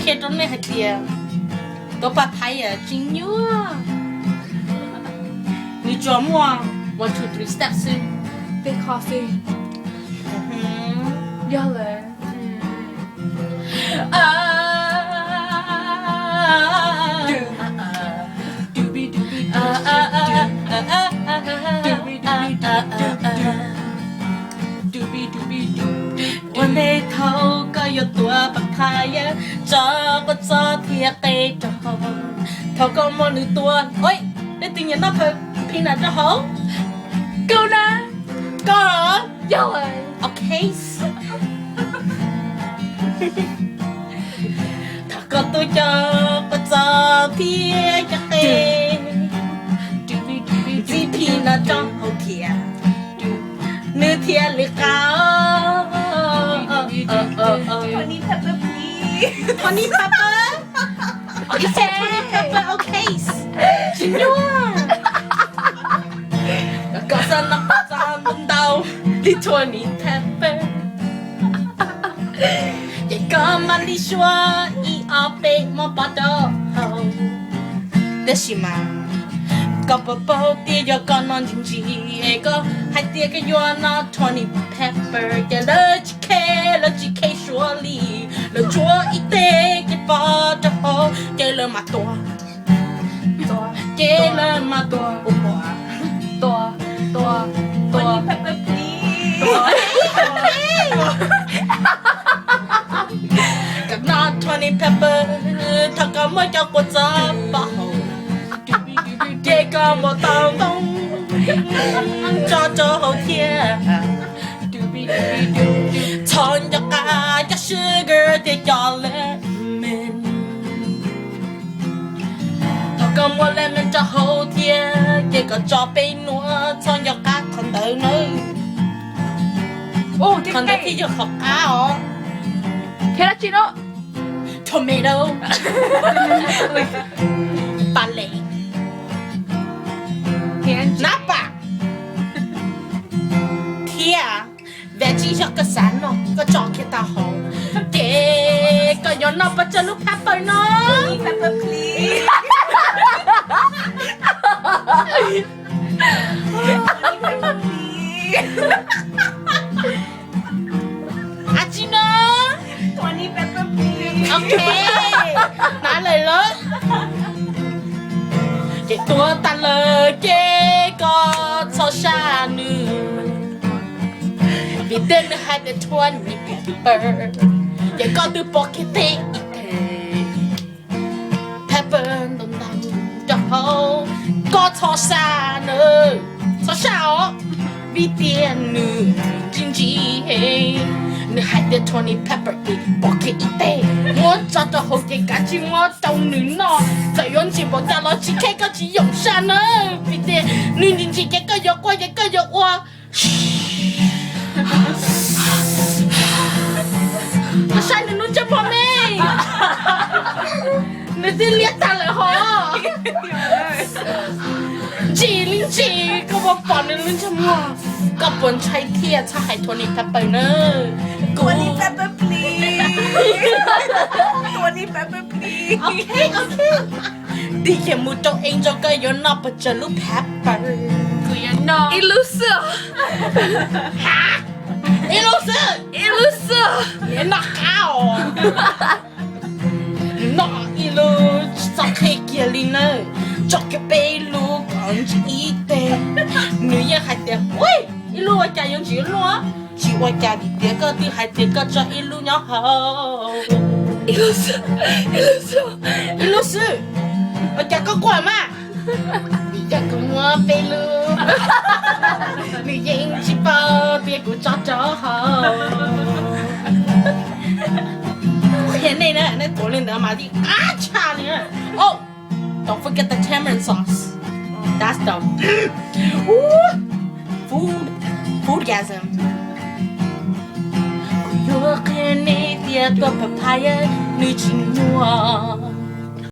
Qhia rau nej hais tias tuav papaya tsis nyuaj, nws tsuas muaj one, two, three steps xwb. Tej qho xwb. Yog lawm. Ua ntej thaum koj yuav tuav papaya, tso koj txoj thiab qe rau hauv. Thaum koj muab nws tuav, oj, leej twg nyiam noj peanut rau hauv? Koj na. Koj. Yog. Ok. Thaum koj tuav cov koj txoj thiab cov qe, ntxiv peanut rau hauv thiab, nws thiaj li qab. Tony pepper, please. Tony pepper. He said tony pepper, ok. Tsis nyuaj. Koj xav noj koj txoj ntau ntau li tony pepper, ces koj mam li suav ib ob peb mov pov rau hauv. Tab sis mas koj puas paub tias yog koj noj ntsis ntsis es koj hais tias koj yuav noj tony pepper ces lawv tsis care, lawv tsis care suav li. Lawv tsuav ib teg kev pov rau hauv ces lawv mam tuav, ces lawv mam tuav, tuav, tuav, tuav. Koj noj tony pepper, thaum koj muab cov kua txob pov hauv, ces koj muab tau ntoo tso rau hauv thiab. Txhob nco qab cov sugar thiab cov lemon. Thaum koj muab lemon rau hauv thiab ces koj tso peb nuav, txhob nco qab qhov ntawd nawb. Qhov ntawd thiaj yog qhov qab os. Thiab dab tsi no? Tomato. Pam les. Nab pam. Thiab veggie yog koj xav noj koj tso kiag tau hauv. Ces koj yuav noj pes tsawg lub pepper no? Dab tsi no? Ok, hnav lawm lauj. Ces tuav tas lawm ces koj txhob saj nws, vim tias nws hais tias twenty pepper, ces koj twb pov kiag teg ib teg pepper ntau ntau rau hauv. Koj txhob saj nws, txhob saj os, vim tias nws ntsim ntsim heev. Nws hais tias twenty pepper, pov kiag ib teg muab tso rau hauv ces kav tsij muab rau nws noj. Txawm yuav ntsim npaum cas los tsis care, koj tsis yoom saj nawb, vim tias nws ntsim ntsim ces koj yuav quaj ces koj yuav ua. Saib nws lub ntsej muag me, nws twb liab tag lawm hos. Ntsim li ntsim, koj puas pom nws lub ntsej muag? Koj puas ntshai thiaj txhob hais twenty pepper nawb. Twenty pepper please. Twenty pepper please. Tig kiag mus rau Angel, koj yuav noj pes tsawg lub pepper? Kuv yuav noj ib lub xwb. Ib lub xwb? Ib lub xwb. Nws noj qab os. Nws noj ib lub tsis txhob qhia kiag li nawb. Tso kiag peb lub kom ntsim ib teg. Nws yeej hais tias, ib lub ua cas yuav ntsim luaj? Tsis ua cas, vim tias koj twb hais tias koj tso ib lub nyob hauv. Ib lub xwb, ib lub xwb. Ua cas koj quaj mas? Vim yog kuv muab peb lub, nws yeej tsis paub tias kuv tso rau hauv. Qhia nej na, nej tuav li ntawd mas tib qab tshaj li na. Oh, don't forget the tamarind sauce. That's the, ooh, food, foodgasm. Kuv yuav qhia nej tias tuav papaya nws tsis nyuaj.